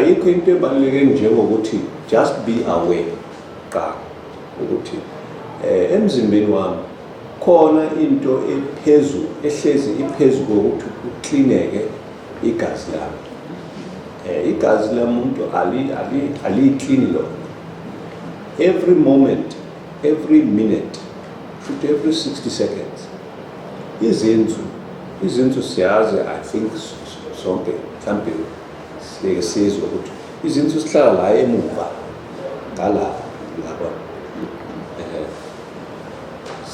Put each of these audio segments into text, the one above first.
Ayikho into ebaluleke njengokuthi just be aware qala ukuthi emzimbeni wami khona into ephezulu, ehlezi iphezulu kokuthi uklineke igazi lami. Igazi lamuntu aliyiklini lona every moment, every minute, futhi every 60 seconds. Izinsu siyazi, I think sonke mhlambe sike sizwe ukuthi izinsu sihlala la emuva ngala lapho,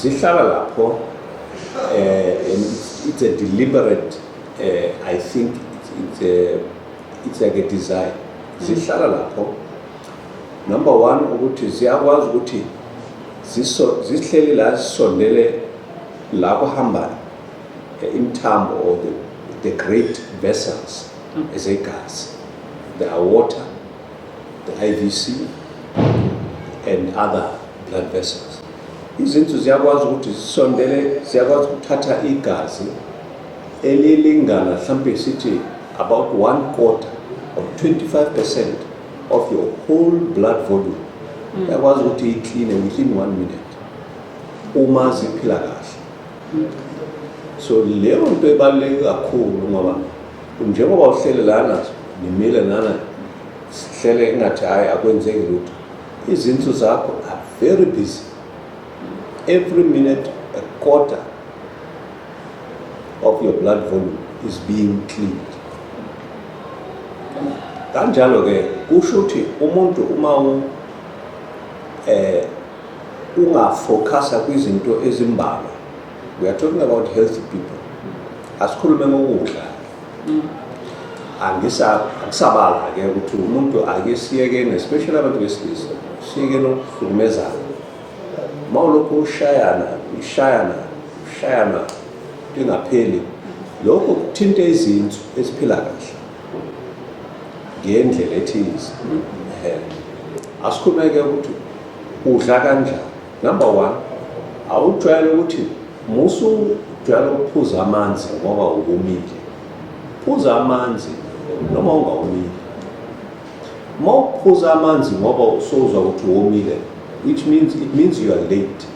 zihlala lapho, and it's a deliberate, I think it's like a design. Zihlala lapho, number one, ukuthi ziyakwazi ukuthi zihleli la, zisondele la kuhamba imithambo or the great vessels ezegazi, the aorta, the IVC and other blood vessels. Izinsu ziyakwazi ukuthi zisondele, ziyakwazi ukuthatha igazi elilingana mhlampe sithi about one quarter or 25% of your whole blood volume. Iyakwazi ukuthi icleane within one minute uma ziphila kahle. So leyo nto ibaluleke kakhulu, ngoba njengoba uhlele lana, nimile lana, sihlele engathi hhayi, akwenzeki lutho, izinsu zakho are very busy. Every minute a quarter of your blood volume is being cleaned. Kanjalo-ke kusho ukuthi umuntu uma ungafocusa kwizinto ezimbalwa, we are talking about healthy people, asikhulume ngokudla, angisabala-ke ukuthi umuntu ake siyekeni, especially abantu besilisa, siyekeni ukuhlukumezana. Uma ulokhu ushayana, ushayana, ushayana ingapheli, lokho kuthinta izinsu eziphila kahle ngendlela ethize. Asikhulume-ke ukuthi udla kanjani. Number one, awujwayele ukuthi musujwayele ukuphuza amanzi ngoba uwomile. Phuza amanzi noma ungawomile. Uma uphuza amanzi ngoba usuzwa ukuthi womile, which means it means you are late.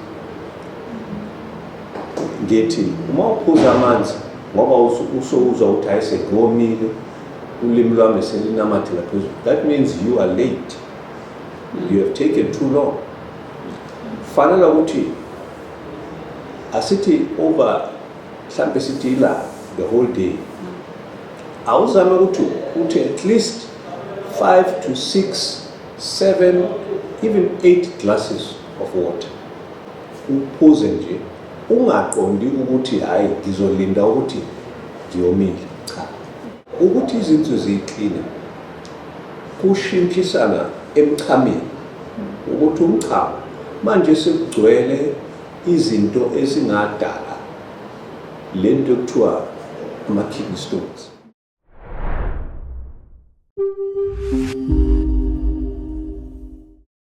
Ngithi uma uphuza amanzi ngoba usuzwa ukuthi hayi, sengomile, ulimi lwami selinamathela phezulu, that means you are late, you have taken too long. Fanele ukuthi asithi over mhlambe sithi ila the whole day, awuzame ukuthi uthi at least 5 to 6, 7, even 8 glasses of water, uphuze nje, ungaqondi ukuthi hayi, ngizolinda ukuthi ngiyomile. Cha, ukuthi izinsu ziyikline kushintshisana emchameni, ukuthi umchamo manje sekugcwele izinto ezingadala lento ekuthiwa ama-kidney stones.